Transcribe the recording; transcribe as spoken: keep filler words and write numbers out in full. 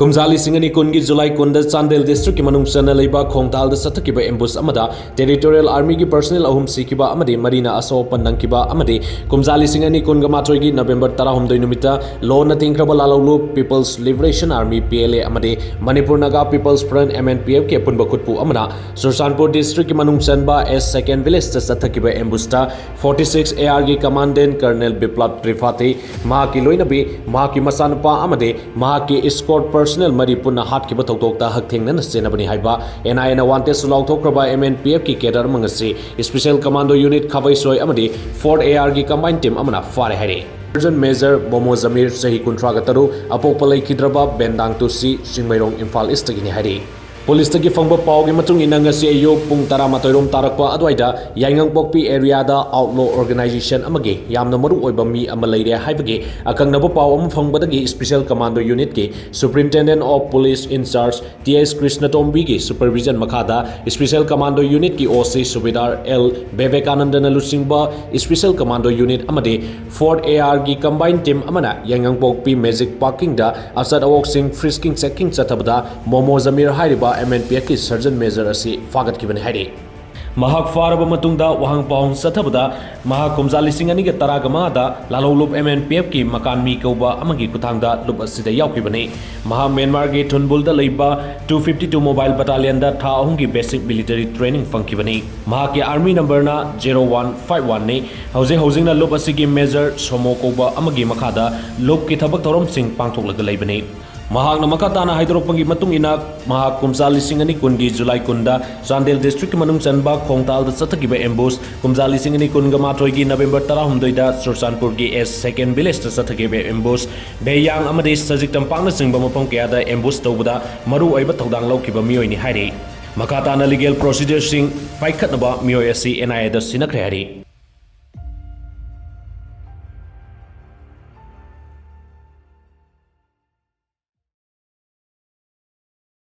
ꯀꯨꯝꯖꯥ ꯂꯤꯁꯤꯡ ꯑꯅꯤ ꯀꯨꯟꯒꯤ ꯖꯨꯂꯥꯏ ꯀꯨꯟꯗ ꯆꯥꯟꯗꯦꯜ ꯗꯤꯁꯇ꯭ꯔꯤꯛꯀꯤ ꯃꯅꯨꯡ ꯆꯟꯅ ꯂꯩꯕ ꯈꯣꯡꯊꯥꯜꯗ ꯆꯠꯊꯈꯤꯕ ꯑꯦꯝꯕꯨꯁ ꯑꯃꯗ ꯇꯦꯔꯤꯇꯣꯔꯤꯌꯦꯜ ꯑꯥꯔꯃꯤꯒꯤ ꯄꯔꯁꯅꯦꯜ ꯑꯍꯨꯝ ꯁꯤꯈꯤꯕ ꯑꯃꯗꯤ ꯃꯔꯤꯅ ꯑꯁꯣꯛ ꯑꯄꯟ ꯅꯪꯈꯤꯕ ꯑꯃꯗꯤ ꯀꯨꯝꯖꯥ ꯂꯤꯁꯤꯡ ꯑꯅꯤ ꯀꯨꯟꯒ ꯃꯥꯊꯣꯏꯒꯤ ꯅꯕꯦꯝꯕꯔ ꯇꯔꯥꯍꯨꯝꯗꯣꯏ ꯅꯨꯃꯤꯠꯇ ꯂꯣꯟꯅ ꯊꯤꯡꯈ꯭ꯔꯕ ꯂꯥꯂꯧꯂꯨꯞ peoples liberation army, P L A, ꯑꯃꯗꯤ Manipur Naga peoples front, M N P ꯑꯦꯐꯀꯤ ꯑꯄꯨꯟꯕ ꯈꯨꯠꯄꯨ ꯑꯃꯅ ꯆꯨꯔꯆꯥꯟꯄꯨꯔ ꯗꯤꯁꯇ꯭ꯔꯤꯛꯀꯤ ꯃꯅꯨꯡ ꯆꯟꯕ ꯑꯦꯁ ꯁꯦꯀꯦꯟ ꯚꯤꯂꯦꯖꯇ ꯆꯠꯊꯈꯤꯕ ꯑꯦꯝꯕꯨꯁꯇ ꯐꯣꯔꯇꯤ ꯁꯤꯛꯁ ꯑꯦ ꯑꯥꯔꯒꯤ ꯀꯃꯥꯟꯗꯦꯟ ꯀꯔꯅꯦꯜ ꯕꯤꯄ꯭ꯂꯕ ꯇ꯭ꯔꯤꯄꯥꯊꯤ, ꯃꯍꯥꯛꯀꯤ ꯂꯣꯏꯅꯕꯤ, ꯃꯍꯥꯛꯀꯤ ꯃꯆꯥꯅꯨꯄꯥ ꯑꯃꯗꯤ ꯃꯍꯥꯛꯀꯤ ꯏꯁꯀꯣꯔꯠ ꯄꯔꯁꯅꯦꯜ ꯃꯔꯤ ꯄꯨꯟꯅ ꯍꯥꯠꯈꯤꯕ ꯊꯧꯗꯣꯛꯇ ꯍꯛꯊꯦꯡꯅꯅ ꯆꯦꯟꯅꯕꯅꯤ ꯍꯥꯏꯕ ꯑꯦꯟ ꯑꯥꯏ ꯑꯦꯅ ꯋꯥꯟꯇꯦꯗꯁꯨ ꯂꯥꯎꯊꯣꯛꯈ꯭ꯔꯕ ꯑꯦꯝ ꯑꯦꯟ ꯄꯤ ꯑꯦꯐꯀꯤ ꯀꯦꯗꯔ ꯑꯃ ꯉꯁꯤ ꯏꯁꯄꯤꯁꯦꯜ ꯀꯃꯥꯟꯗꯣ ꯌꯨꯅꯤꯠ ꯈꯥꯕꯩꯁꯣꯏ ꯑꯃꯗꯤ ꯐꯣꯔꯠ ꯑꯦ ꯑꯥꯔꯒꯤ ꯀꯝꯕꯥꯏꯟ ꯇꯤꯝ ꯑꯃꯅ ꯐꯥꯔꯦ ꯍꯥꯏꯔꯤ꯫ ꯁꯔꯖꯟ ꯃꯦꯖꯔ ꯃꯣꯃꯣ ꯖꯃꯤꯔ, ꯆꯍꯤ ꯀꯨꯟꯊ꯭ꯔꯥꯒ ꯇꯔꯨꯛ, ꯑꯄꯣꯛꯄ ꯂꯩꯈꯤꯗ꯭ꯔꯕ ꯕꯦꯟꯗꯥꯡ ꯇꯨꯁꯤ, ꯆꯤꯡꯃꯩꯔꯣꯡ, ꯏꯝꯐꯥꯜ ꯏꯁꯇꯒꯤꯅꯤ ꯍꯥꯏꯔꯤ꯫ ꯄꯨꯂꯤꯁꯇꯒꯤ ꯐꯪꯕ ꯄꯥꯎꯒꯤ ꯃꯇꯨꯡ ꯏꯟꯅ, ꯉꯁꯤ ꯑꯌꯨꯛ ꯄꯨꯡ ꯇꯔꯥꯃꯥꯊꯣꯏ ꯔꯣꯝ ꯇꯥꯔꯛꯄ ꯑꯗꯨꯋꯥꯏꯗ ꯌꯥꯏꯉꯪꯄꯣꯛꯄꯤ ꯑꯦꯔꯤꯌꯥꯗ ꯑꯥꯎꯠꯂꯣ ꯑꯣꯔꯒꯅꯥꯏꯖꯦꯁꯟ ꯑꯃꯒꯤ ꯌꯥꯝꯅ ꯃꯔꯨ ꯑꯣꯏꯕ ꯃꯤ ꯑꯃ ꯂꯩꯔꯦ ꯍꯥꯏꯕꯒꯤ ꯑꯀꯛꯅꯕ ꯄꯥꯎ ꯑꯃ ꯐꯪꯕꯗꯒꯤ ꯏꯁꯄꯤꯁꯦꯜ ꯀꯃꯥꯟꯗꯣ ꯌꯨꯅꯤꯠꯀꯤ superintendent of police in charge T S ꯀ꯭ꯔꯤꯁꯅꯇꯣꯝꯕꯤꯒꯤ ꯁꯨꯄꯔꯚꯤꯖꯟ ꯃꯈꯥꯗ ꯏꯁꯄꯤꯁꯦꯜ ꯀꯃꯥꯟꯗꯣ ꯌꯨꯅꯤꯠꯀꯤ ꯑꯣ ꯁꯤ ꯁꯨꯕꯦꯗꯥꯔ ꯑꯦꯜ ꯕꯤꯕꯦꯀꯥꯅꯟꯗꯅ ꯂꯨꯆꯤꯡꯕ ꯏꯁꯄꯤꯁꯦꯜ ꯀꯃꯥꯟꯗꯣ ꯌꯨꯅꯤꯠ ꯑꯃꯗꯤ ꯐꯣꯔꯠ ꯑꯦ ꯑꯥꯔꯒꯤ ꯀꯝꯕꯥꯏꯟ ꯇꯤꯝ ꯑꯃꯅ ꯌꯥꯏꯉꯪꯄꯣꯛꯄꯤ ꯃꯦꯖꯤꯛ ꯄꯥꯔꯀꯤꯡꯗ ꯑꯆꯠ ꯑꯋꯣꯛꯁꯤꯡ ꯐ꯭ꯔꯤꯁꯀꯤꯡ ꯆꯦꯛꯀꯤꯡ ꯆꯠꯊꯕꯗ ꯃꯣꯃꯣ ꯖꯃꯤꯔ ꯍꯥꯏꯔꯤꯕ ꯑꯦꯝ ꯑꯦꯟ ꯄꯤ ꯑꯦꯐꯀꯤ ꯁꯔꯖꯟ ꯃꯦꯖꯔ ꯑꯁꯤ ꯐꯥꯒꯠꯈꯤꯕꯅꯤ ꯍꯥꯏꯔꯤ꯫ ꯃꯍꯥꯛ ꯐꯥꯔꯕ ꯃꯇꯨꯡꯗ ꯋꯥꯍꯪ ꯄꯥꯎꯍꯪ ꯆꯠꯊꯕꯗ ꯃꯍꯥꯛ ꯀꯨꯝꯖꯥ ꯂꯤꯁꯤꯡ ꯑꯅꯤꯒ ꯇꯔꯥꯒ ꯃꯉꯥꯗ ꯂꯥꯂꯧꯂꯨꯞ ꯑꯦꯝ ꯑꯦꯟ ꯄꯤ ꯑꯦꯐꯀꯤ ꯃꯀꯥꯟ ꯃꯤ ꯀꯧꯕ ꯑꯃꯒꯤ ꯈꯨꯠꯊꯥꯡꯗ ꯂꯨꯞ ꯑꯁꯤꯗ ꯌꯥꯎꯈꯤꯕꯅꯤ꯫ ꯃꯍꯥꯛ ꯃ꯭ꯌꯥꯟꯃꯥꯔꯒꯤ ꯊꯨꯟꯕꯨꯜꯗ ꯂꯩꯕ ꯇꯨ ꯐꯤꯐꯇꯤ ꯇꯨ ꯃꯣꯕꯥꯏꯜ ꯕꯇꯥꯂꯤꯌꯟꯗ ꯊꯥ ꯑꯍꯨꯝꯒꯤ ꯕꯦꯁꯤꯛ ꯃꯤꯂꯤꯇꯔꯤ ꯇ꯭ꯔꯦꯅꯤꯡ ꯐꯪꯈꯤꯕꯅꯤ꯫ ꯃꯍꯥꯛꯀꯤ ꯑꯥꯔꯃꯤ ꯅꯝꯕꯔꯅ ꯖꯦꯔꯣ ꯋꯥꯟ ꯐꯥꯏꯚ ꯋꯥꯟꯅꯤ꯫ ꯍꯧꯖꯤꯛ ꯍꯧꯖꯤꯛꯅ ꯂꯨꯞ ꯑꯁꯤꯒꯤ ꯃꯦꯖꯔ ꯁꯣꯃꯣ ꯀꯧꯕ ꯑꯃꯒꯤ ꯃꯈꯥꯗ ꯂꯨꯞꯀꯤ ꯊꯕꯛ ꯊꯧꯔꯝꯁꯤꯡ ꯄꯥꯡꯊꯣꯛꯂꯒ ꯂꯩꯕꯅꯤ꯫ ꯃꯍꯥꯛꯅ ꯃꯈꯥ ꯇꯥꯅ ꯍꯥꯏꯗꯣꯔꯛꯄꯒꯤ ꯃꯇꯨꯡ ꯏꯟꯅ, ꯃꯍꯥꯛ ꯀꯨꯝꯖꯥ ꯂꯤꯁꯤꯡ ꯑꯅꯤ ꯀꯨꯟꯒꯤ ꯖꯨꯂꯥꯏ ꯀꯨꯟꯗ ꯆꯥꯟꯗꯦꯜ ꯗꯤꯁꯇ꯭ꯔꯤꯛꯀꯤ ꯃꯅꯨꯡ ꯆꯟꯕ ꯈꯣꯡꯇꯥꯜꯗ ꯆꯠꯊꯈꯤꯕ ꯑꯦꯝꯕꯨꯁ, ꯀꯨꯝꯖꯥ ꯂꯤꯁꯤꯡ ꯑꯅꯤ ꯀꯨꯟꯒ ꯃꯥꯊꯣꯏꯒꯤ ꯅꯕꯦꯝꯕꯔ ꯇꯔꯥꯍꯨꯝꯗꯣꯏꯗ ꯆꯨꯔꯆꯥꯟꯄꯨꯔꯒꯤ ꯑꯦꯁ ꯁꯦꯀꯦꯟ ꯚꯤꯂꯦꯖꯇ ꯆꯠꯊꯈꯤꯕ ꯑꯦꯝꯕꯨꯁ, ꯚꯦꯌꯥꯡ ꯑꯃꯗꯤ ꯁꯖꯤꯛ ꯇꯝꯄꯥꯛꯅꯆꯤꯡꯕ ꯃꯐꯝ ꯀꯌꯥꯗ ꯑꯦꯝꯕꯨꯁ ꯇꯧꯕꯗ ꯃꯔꯨ ꯑꯣꯏꯕ ꯊꯧꯗꯥꯡ ꯂꯧꯈꯤꯕ ꯃꯤꯑꯣꯏꯅꯤ ꯍꯥꯏꯔꯤ꯫ ꯃꯈꯥ ꯇꯥꯅ ꯂꯤꯒꯦꯜ ꯄ꯭ꯔꯣꯁꯤꯗꯔꯁꯤꯡ ꯄꯥꯏꯈꯠꯅꯕ ꯃꯤꯑꯣꯏ ꯑꯁꯤ ꯑꯦꯟ ꯑꯥꯏ ꯑꯦꯗ ꯁꯤꯟꯅꯈ꯭ꯔꯦ ꯍꯥꯏꯔꯤ꯫